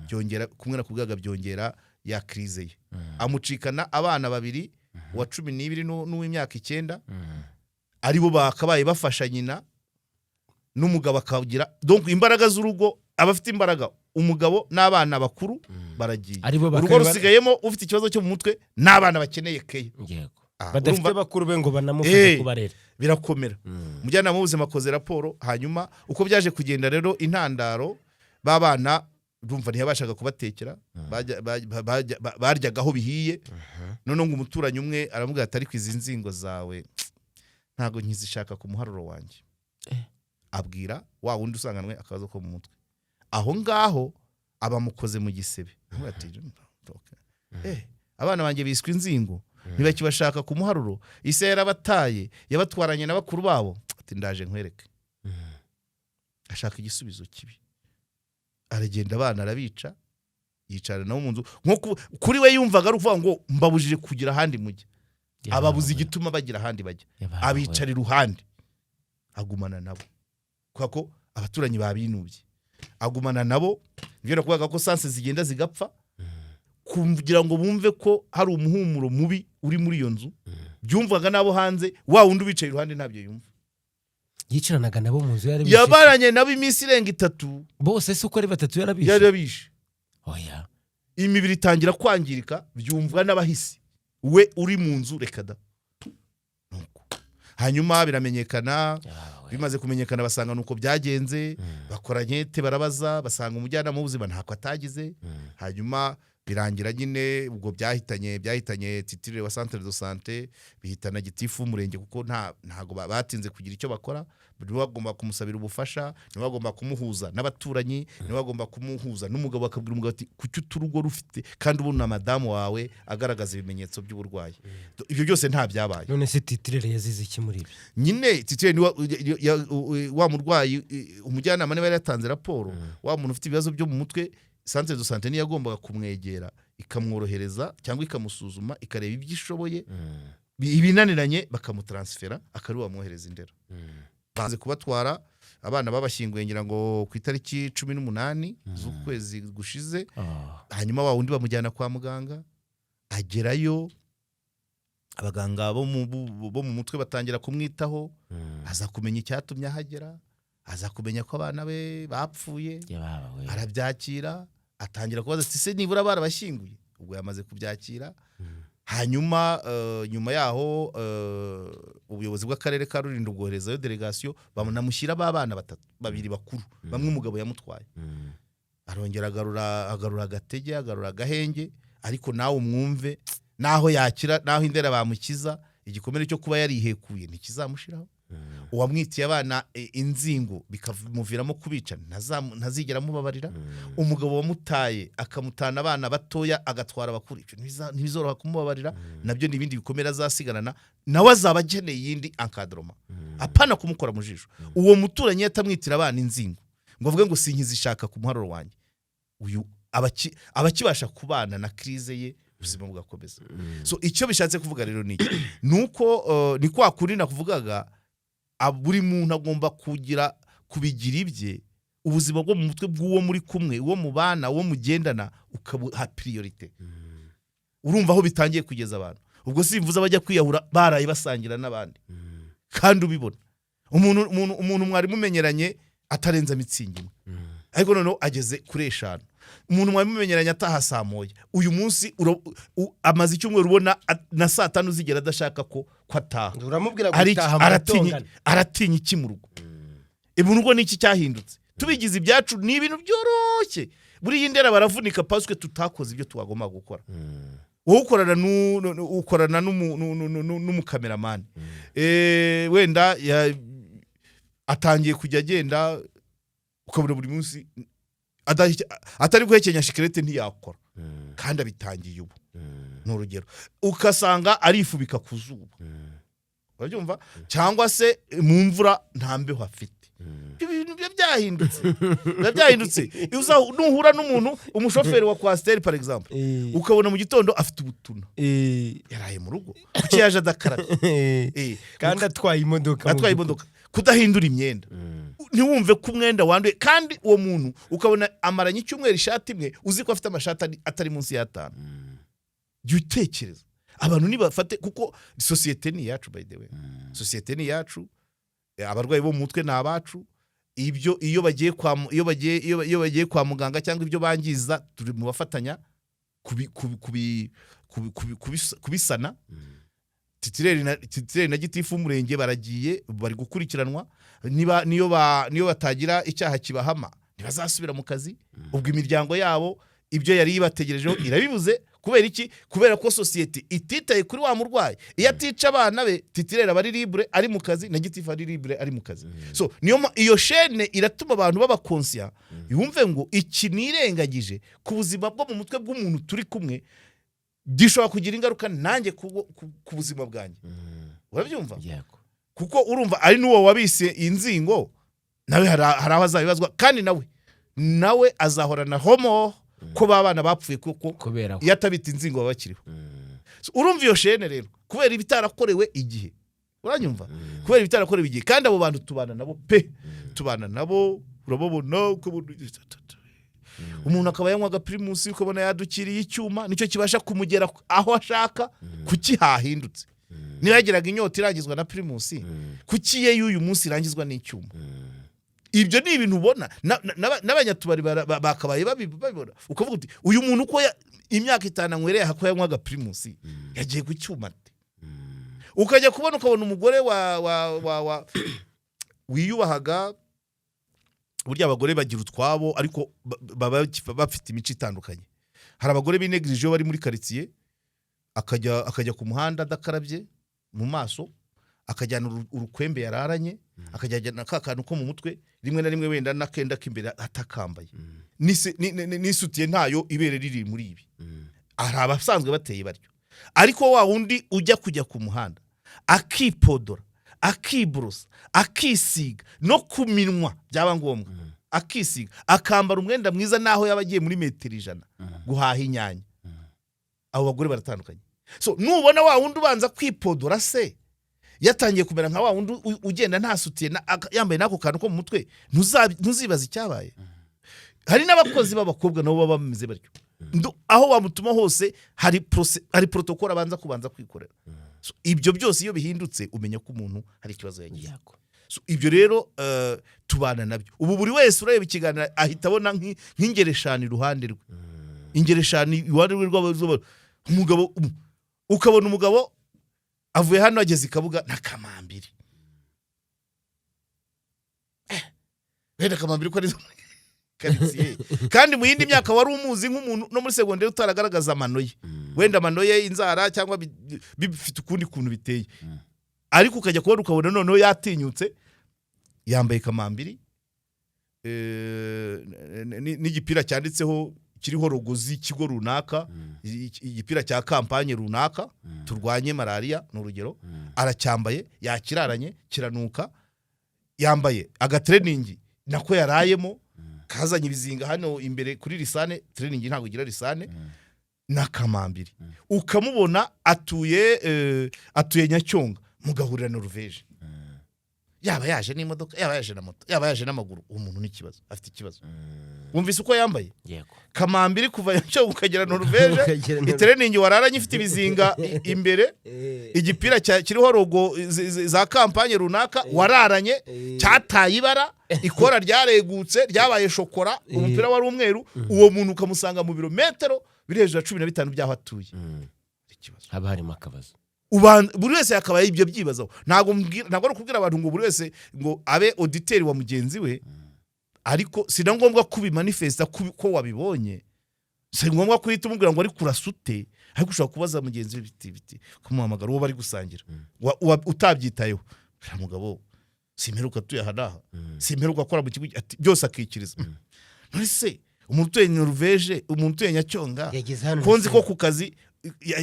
byongera kumwe na kubwaga, byongera ya crise ye. Amucikana abana babiri, uwa 12 n'uw'imyaka 9, aribo bakabaye bafasha nyina n'umugabo, akagira donc imbaraga z'urugo, aba afite imbaraga, umugabo n'abana bakuru baragiye, aribo urugo rusigayemo ufite ikibazo cyo mu mutwe n'abana bakeneye keya. Badafite urumva bakuru be ngo banamufashe kubarera. Birakomera. Umujyanama w'ubuzima akoze raporo. Hanyuma uko byaje kugenda rero, intandaro b'abana, urumva ntiyabashaga kubatekera, baryaga aho bihiye. Noneho ngo umuturanyi umwe aramubwira ati ariko izi nzingo zawe ntabwo nkizishaka ku muharuro wanjye. Abwira wa wundi usanganwe akabazo ko mu mutwe aho ngaho, abamukoze mu gisebe. Aramubwira ati "Okay. Abana banjye biswe inzingo, ntibakibashaka ku muharuro, ise yarabataye, yabatwaranye na bakuru babo." Ati ndaje nkwereke. Ashaka igisubizo kibi, aragenda, abana arabica, yicara nabo mu nzu. Nko kuri we yumvaga ari ukuvuga ngo mbabujije kugira ahandi mujya, ababuza igituma bagira ahandi bajya, abicara iruhande, agumana nabo kubera ko abaturanyi babinubye, agumana nabo. Nibyo nakuvugaga ko sens zigenda zigapfa kugira ngo bumve ko hari umuhumuro mubi uri muri iyo nzu. Byumvaga n'abo hanze, wa wundi ubicaye iruhande ntabyo yumva. Yicaranaga nabo mu nzu, yarabishe? Yabaranye nabo iminsi irenga 3. Bose se uko ari batatu yarabishe? Yarabishe. Oya. Imibiri itangira kwangirika, byumvwa n'abahisi, we uri mu nzu reka da. Nuko hanyuma biramenyekana. Bimaze kumenyekana, basanga nuko byagenze, bakora enquête, barabaza, basanga umujyanama w'ubuzima ntako atagize. Hanyuma birangira nyine ubwo byahitanye titulaire wa centre de santé, bihitana gitifu w'umurenge, kuko ntago batinze kugira icyo bakora. Nibo bagomba kumusabira ubufasha, nibo bagomba kumuhuza n'abaturanyi, nibo bagomba kumuhuza n'umugabo, bakabwira umugabo ati: "Kuki uturugo rufite kandi ubona madamu wawe agaragaza ibimenyetso by'uburwayi?" Ibyo byose nta byabaye. None se titulaire yazize iki muri ibi? Nyine titulaire ni wa murwayi, umujyanama niba yari yatanze raporo, wa muntu ufite ibibazo byo mu mutwe, centre de santé niyo yagombaga kumwegera, ikamworohereza cyangwa ikamusuzuma, ikareba ibyo ishoboye, ibinaniranye bakamutaransifera, akaba bamwohereza Indera. Baze kubatwara, abana babashyinguye ngira ngo ku itariki 18 z'ukwezi gushize. Hanyuma wa wundi bamujyana kwa muganga, agerayo abaganga bo mu mutwe batangira kumwitaho, aza kumenya icyatumye ahagera, aza kumenya ko abana be bapfuye. Yababa we. Arabyakira, atangira kubaza ati: "Se nibura barabashyinguye?" Ubwo yamaze kubyakira. Hanyuma nyuma yaho ubuyobozi bw'akarere ka Rulindo bwoherezayo délégation, banamushyira ba bana batatu, babiri bakuru, bamwe umugabo yamutwaye. Arongera agarura agatege, agarura agahenge. Ariko nawe umwumve, naho yakira, naho Indera bamukiza, igikomere cyo kuba yarihekuye ntikizamushiraho. Uwamwitiye abana inzingo bikamuviramo kubica ntazigera amubabarira. Umugabo wamutaye, akamutana abana batoya, agatwara abakuru, ibyo ntibizoroha kumubabarira. Nabyo ni ibindi bikomere azasigarana, nawe azaba akeneye iyindi encadrement, apana kumukora mu jisho. Uwo muturanyi atamwitira abana inzingo ngo avuge ngo sinkizishaka ku muharuro wanjye, uyu abakibasha kubana na crise ye, ubuzima bugakomeza. So icyo bishatse kuvuga rero ni iki? Ni uko ni kwa kundi nakuvugaga, buri muntu agomba kugira kubigira ibye, ubuzima bwo mu mutwe bw'uwo muri kumwe, uwo mubana, uwo mugendana, ukabuha priorité. Urumva aho bitangiye kugeza abantu? Ubwo simvuze abajya kwiyahura baraye basangira n'abandi, kandi ubibona umuntu mwari mumenyeranye atarenza mitsingi imwe, ariko noneho ageze kuri eshanu. Umuntu mwari mumenyeranye ataha saa 1, uyu munsi amaze icyumweru ubona na saa 5 zigera adashaka ko ataha. Uramubwira gutaha Aratinya. mugatongana. Aratinya iki mu rugo? Mu rugo ni iki cyahindutse? Tubigize ibyacu, ni ibintu byoroshye. Buriya Indera baravunika parce que tutakoze ibyo twagomba gukora. Wowe ukorana n'umukameramani, wenda atangiye kujya agenda, ukabona buri munsi atari guhekenya shikarete ntiyakora, kandi abitangiye ubu, ni urugero. Ugasanga arifubika ku zuba, urabyumva, cyangwa se mu mvura nta mbeho afite. Ibyo bintu biba byahindutse. Nuhura n'umuntu, umushoferi wa coaster par exemple, ukabona mu gitondo afite ubutuna, yaraye mu rugo, kuki yaje adakarabye? Kandi atwaye imodoka mu Atwaye by'ukuri. imodoka, kudahindura imyenda, ntiwumve ko umwenda wanduye, kandi uwo muntu ukabona amaranye icyumweru ishati imwe, uzi ko afite amashati atari munsi y'atanu. Jya utekereza abantu nibafate, kuko sosiyete ni iyacu. By the way, sosiyete ni iyacu, abarwayi bo mu mutwe ni abacu. Ibyo iyo bagiye kwa mu- iyo bagiye iyo iyo bagiye kwa muganga cyangwa ibyo bangiza, turi mu bafatanya kubisana. Titulaire na gitifu w'umurenge baragiye, bari gukurikiranwa. Niba niyo batagira icyaha kibahama, ntibazasubira mu kazi. Ubwo imiryango yabo ibyo yari ibategerejeho irabibuze. Kubera iki? Kubera ko sosiyete ititaye kuri wa murwayi. Iyo atica abana be, titulaire aba ari libre ari mu kazi, na gitifu ari libre ari mu kazi. So niyo iyo chaîne iratuma abantu baba conscients, yumve ngo iki nirengagije ku buzima bwo mu mutwe bw'umuntu turi kumwe gishobora kugira ingaruka nanjye ku buzima bwanjye. Urabyumva? Yego. Kuko urumva ari n'uwo wabise inzingo, nawe hari aho azabibazwa, kandi nawe azahorana homo ko ba bana bapfuye kuko kubera ko iyo atabita inzingo baba bakiriho. So, urumva iyo chaîne rero, kubera ibitarakorewe igihe, uranyumva, kubera ibitarakorewe igihe, kandi abo bantu tubana nabo pe, tubana nabo, urababona, ukabona umuntu akaba yanywa agapirimusi, ukabona yadukiriye icyuma, nicyo kibasha kumugera aho ashaka. Kuki hahindutse? Niba yagiraga inyota irangizwa na pirimusi, kuki ye y'uyu munsi irangizwa n'icyuma? Ibyo ni ibintu ubona n'abanyatubari bakabaye babibona, ukavuga uti uyu muntu uko Imyaka 5 anywereye aha, ko yanywaga Primus, yagiye ku cyuma ate? Ukajya kubona ukabona umugore wa wiyubahaga. Burya abagore bagira utwabo, ariko baba bafite imico itandukanye. Hari abagore binegirije iyo bari muri karitsiye, akajya ku muhanda adakarabye mu maso, akajyana urukwembe yararanye, akajyana ka kantu ko mu mutwe, rimwe na rimwe wenda n'akenda k'imbere atakambaye, n'isutiye ntayo, ibere riri muri ibi. Hari abasanzwe bateye batyo, ariko wa wundi ujya kujya ku muhanda akipodora, akiborosa, akisiga no ku minwa byaba ngombwa akisiga, akambara umwenda mwiza n'aho yaba agiye muri metero 100 guhaha inyanya, abo bagore baratandukanye. So nubona wa wundi ubanza kwipodora se yatangiye kumera nka wa wundi ugenda nta sutiye, yambaye n'ako kantu ko mu mutwe, ntuzibaze icyabaye. Hari n'abakozi b'abakobwa nabo baba bameze batyo. Aho wamutuma hose hari protocole abanza kubanza kwikorera. So, ibyo byose iyo bihindutse umenya ko umuntu hari ikibazo yagize. So, ibyo rero tubana nabyo. Ubu buri wese ureba ikiganiro ahita abona nk'ingero 5 iruhande rwe, ingero 5 iruhande rwe umugabo ukabona umugabo avuye hano ageze i Kabuga na kamambiri. Wenda kamambiri ko ari zo karitsiye, kandi mu yindi myaka wari umuzi nk'umuntu no muri segonderi utaragaragaza amano ye, wenda amano ye, inzara, cyangwa bifite ukundi kuntu biteye, ariko ukajya kubona ukabona noneho yatinyutse, yambaye kamambiri n'igipira cyanditseho, kiriho logo z'ikigo runaka, igipira cya campagne runaka, "Turwanye malariya" ni urugero. Aracyambaye, yakiraranye, kiranuka, yambaye agatreningi nako yarayemo kazanye ibizinga hano imbere kuri lisane. Training ntabwo igira lisane n'akamambiri. Ukamubona atuye Nyacyonga, mugahurira Noruveje, yaba yaje n'imodoka, yaba yaje na moto, yaba yaje n'amaguru, uwo muntu ni ikibazo, afite ikibazo. Wumvise uko yambaye? Yego. Kamambiri kuva Nyacyonga ukagera Noruveje, Ukagera Noruveje. Itreningi wararanye ifite ibizinga imbere, igipira kiriho logo za campagne runaka wararanye, cyataye ibara, ikora ryaregutse, ryabaye shokora, umupira wari umweru, uwo muntu ukamusanga mu birometero biri hejuru ya 15 by'aho atuye. Ikibazo. Haba harimo akabazo. Buri wese yakabaye ibyo byibazaho. Ntabwo ari ukubwira abantu ngo buri wese ngo abe auditeur wa mugenzi we, ariko si na ngombwa kubimanifesta ko wabibonye. Si ngombwa kuhita umubwira ngo ariko urasute, ariko ushobora kubaza mugenzi we biti kumuhamagara uwo bari gusangira, utabyitayeho: "Uriya mugabo simperuka atuye aha n'aha, simperuka akora mu kigo," ati byose akikiriza. None se umuntu utuye Noruveje, umuntu utuye Nyacyonga, yageze hano, ko nzi ko ku kazi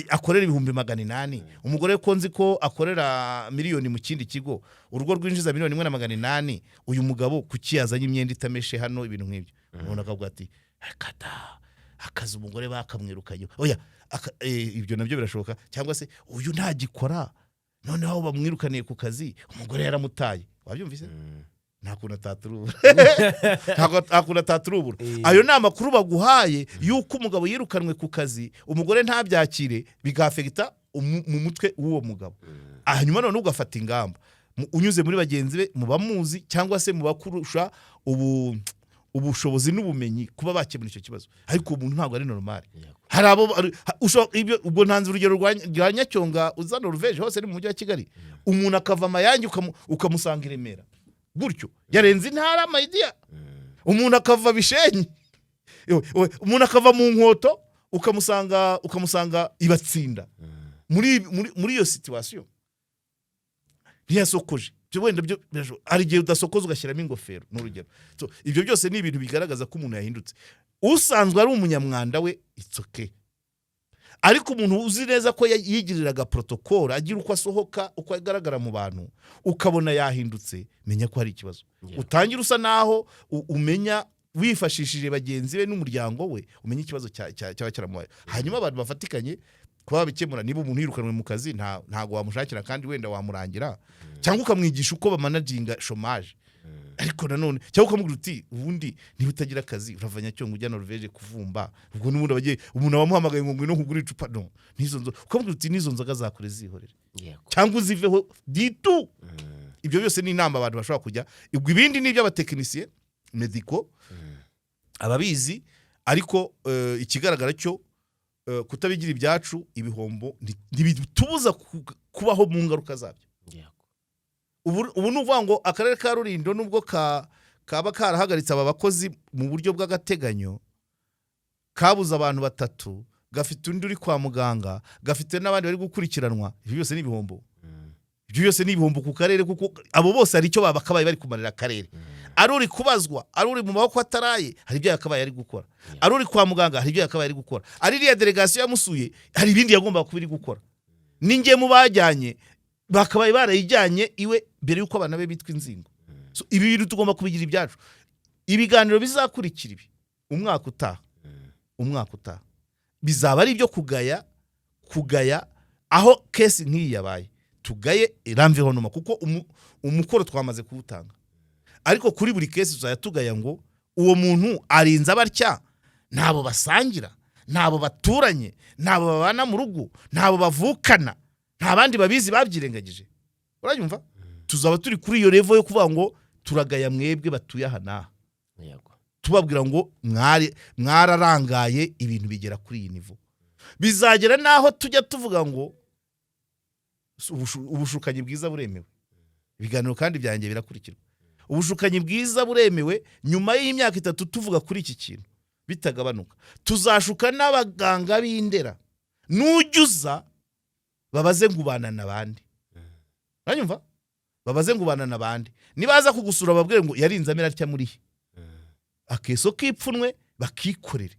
akorera 800,000, umugore ko nzi ko akorera miliyoni mu kindi kigo, urugo rwinjiza 1,800,000, uyu mugabo kuki yazanye imyenda itameshe hano? Ibintu nk'ibyo umuntu akavuga ati akata akazi, umugore bakamwirukanye. Oya, ibyo nabyo birashoboka. Cyangwa se uyu ntagikora, noneho aho bamwirukaniye ku kazi umugore yaramutaye. Wabyumvise? Nta kuntu ataturubura. Nta kuntu ataturubura. Ayo ni amakuru baguhaye y'uko umugabo yirukanwe ku kazi, umugore ntabyakire, bigafekita mu mutwe w'uwo mugabo. Hanyuma noneho ugafata ingamba unyuze muri bagenzi be, mu bamuzi cyangwa se mu bakurusha ubushobozi n'ubumenyi kuba bakemura icyo kibazo. Ariko uwo muntu ntabwo ari normal. Hari abo ibyo ubwo ntanze urugero rwa Nyacyonga uza Noruveje, hose ni mu mujyi wa Kigali. Umuntu akava Amayange ukamusanga i Remera gutyo, yarenze intara mayidiya. Umuntu akava Bishenyi. Umuntu akava mu Nkoto ukamusanga ibatsinda muri iyo situation ntiyasokoje. Ibyo wenda byo hari igihe udasokoza ugashyiramo ingofero, ni urugero. So, ibyo byose ni ibintu bigaragaza ko umuntu yahindutse. Usanzwe ari umunyamwanda we, it's okay, ariko umuntu uzi neza ko yigiriraga protocole, agira uko asohoka, uko agaragara mu bantu, ukabona yahindutse, menya ko hari ikibazo. Utangira usa naho umenya wifashishije bagenzi be n'umuryango we, umenya ikibazo cyaba cyaramubaye, hanyuma abantu bafatikanye kuba babikemura. Niba umuntu yirukanwe mu kazi, ntago wamushakira kandi wenda wamurangira, cyangwa ukamwigisha uko bamanaginga chômage. Ariko nanone cyangwa ukamubwira uti ubundi niba utagira akazi urava Nyacyonga ujya Norvege kuvumba, ubwo n'ubundi abagiye umuntu wamuhamagaye ngo ngwino nkugure icupa, no n'izo nzoga, ukamubwira uti n'izo nzoga zakure zihorere cyangwa uziveho ditu. Ibyo byose ni inama abantu bashobora kujya. Ubwo ibindi ni iby'abatekinisiye médicaux ababizi, ariko ikigaragara cyo Kutabigira ibyacu, ibihombo ntibitubuza kubaho mu ngaruka zabyo. Ubu ni ukuvuga ngo akarere ka Rulindo, nubwo kaba karahagaritse aba bakozi mu buryo bw'agateganyo, kabuze abantu batatu, gafite undi uri kwa muganga, gafite n'abandi bari gukurikiranwa. Ibyo byose ni ibihombo. Ibyo byose ni ibihombo ku karere, kuko abo bose hari icyo bakabaye bari kumarira akarere. Ari uri kubazwa, ari uri mu maboko ataraye, hari ibyo yakabaye ari gukora. Ari uri kwa muganga, hari ibyo yakabaye ari gukora. Ari iriya delegasiyo yamusuye, hari ibindi yagombaga kuba iri gukora. N'ingemu bajyanye, bakabaye barayijyanye iwe mbere y'uko abana be bitwa inzingo. So, ibi bintu tugomba kubigira ibyacu. Ibiganiro bizakurikira ibi umwaka utaha, umwaka utaha bizaba ari ibyo kugaya aho case nk'iyi yabaye, tugaye l'environnement, kuko umukoro twamaze kuwutanga. Ariko kuri buri case tuzajya tugaya ngo uwo muntu arinze abatya, ntabo basangira, ntabo baturanye, ntabo babana mu rugo, ntabo bavukana, nta bandi babizi babyirengagije. Uranyumva? Tuzaba turi kuri iyo level yo kuvuga ngo turagaya mwebwe batuye aha n'aha, tubabwira ngo mwari mwararangaye, ibintu bigera kuri iyi niveau. Bizagera n'aho tujya tuvuga ngo ubushukanyi bwiza buremewe. Ibiganiro kandi byanjye birakurikirwa. Ubushukanyi bwiza buremewe. Nyuma y'imyaka 3 tuvuga kuri iki kintu bitagabanuka, tuzashuka n'abaganga b'Indera. Nujya uza babaze ngo ubana na bande. Uranyumva? Babaze ngo ubana na bande. Nibaza kugusura babwire ngo yarinze amera atya muri he, akeso k'ipfunwe bakikorere.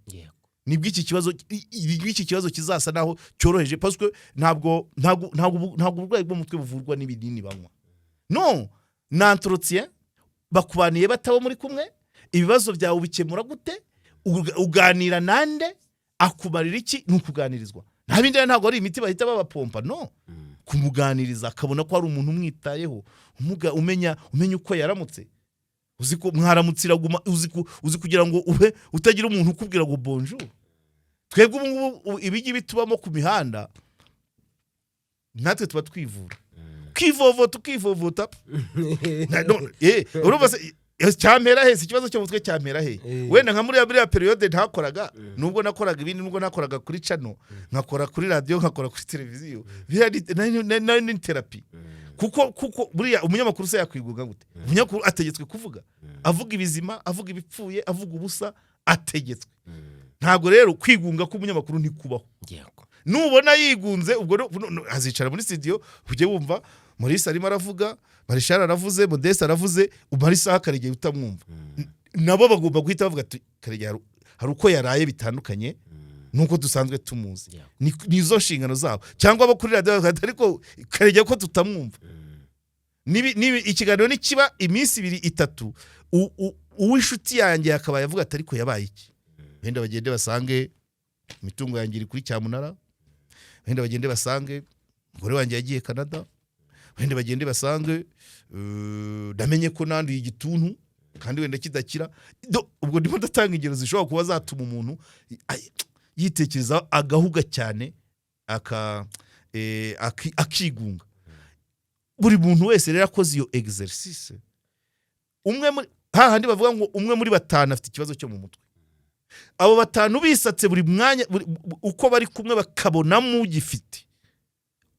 Nibwo iki kibazo kizasa naho cyoroheje, parce que ntabwo uburwayi bwo mu mutwe buvurwa n'ibinini banywa. No na entretien, bakubaniye batabo muri kumwe, ibibazo byawe ubikemura gute? Uganira nande? Akumarira iki? Ni ukuganirizwa, nta bindi rero. Ntabwo ari imiti bahita babapompa, no kumuganiriza akabona ko hari umuntu umwitayeho, umenya uko yaramutse. Uzi ko mwaramutse iraguma, uzi kugira ngo ube utagira umuntu ukubwira ngo bonjour. Twebwe ubu ngubu ibijyi tubamo ku mihanda, natwe tuba twivura, ukivovota, ukivovota. No, urumva se, cyampera he? Si ikibazo cyo mu mutwe, cyampera he? Wenda nka muri buriya période ntakoraga, nubwo nakoraga ibindi, nubwo nakoraga kuri channel, nkakora kuri radiyo, nkakora kuri televiziyo, biriya nayo ni thérapie. Kuko buriya umunyamakuru se yakwigunga gute? Umunyamakuru ategetswe kuvuga, avuga ibizima, avuga ibipfuye, avuga ubusa, ategetswe. Ntabwo rero kwigunga k'umunyamakuru ntikubaho. Nubona yigunze, ubwo azicara muri studio, ujye wumva Maurice arimo aravuga, Marishal aravuze, Modeste aravuze, umara isaha Karegeya utamwumva. Nabo bagomba guhita bavuga ati Karegeya hari uko yaraye bitandukanye nuko dusanzwe tumuzi. Ni izo nshingano zabo. Cyangwa abo kuri radiyo bakavuga ati, ariko Karegeya ko tutamwumva? Nibi ikiganiro nikiba iminsi 2, 3, uw'inshuti yanjye yakabaye avuga ati ariko yabaye iki? Wenda bagende basange imitungo yanjye iri kuri cyamunara, wenda bagende basange umugore wanjye yagiye Canada, wenda bagende basange ndamenye ko nanduye igituntu kandi wenda kidakira. Ubwo ndimo ndatanga ingero zishobora kuba zatuma umuntu yitekereza, agahuga cyane, akigunga. Buri muntu wese rero akoze iyo exercice, umwe muri hahandi bavuga ngo umwe muri batanu afite ikibazo cyo mu mutwe, abo batanu bisatse buri mwanya, uko bari kumwe bakabonamo ugifite,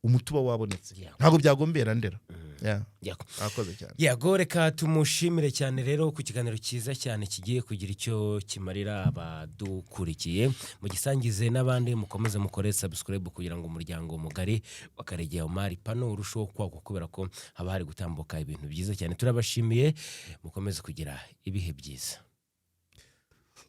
umuti uba wabonetse. Ntabwo byagombera Ndera. Yeah. Akoze cyane. Yego, reka tumushimire cyane rero ku kiganiro cyiza cyane kigiye kugira icyo kimarira abadukurikiye. Mugisangize n'abandi, mukomeze mukore subscribe kugira ngo umuryango mugari wa Karegeya Omar Pano urusheho kwaguka, kubera ko haba hari gutambuka ibintu byiza cyane. Turabashimiye, mukomeze kugira ibihe byiza.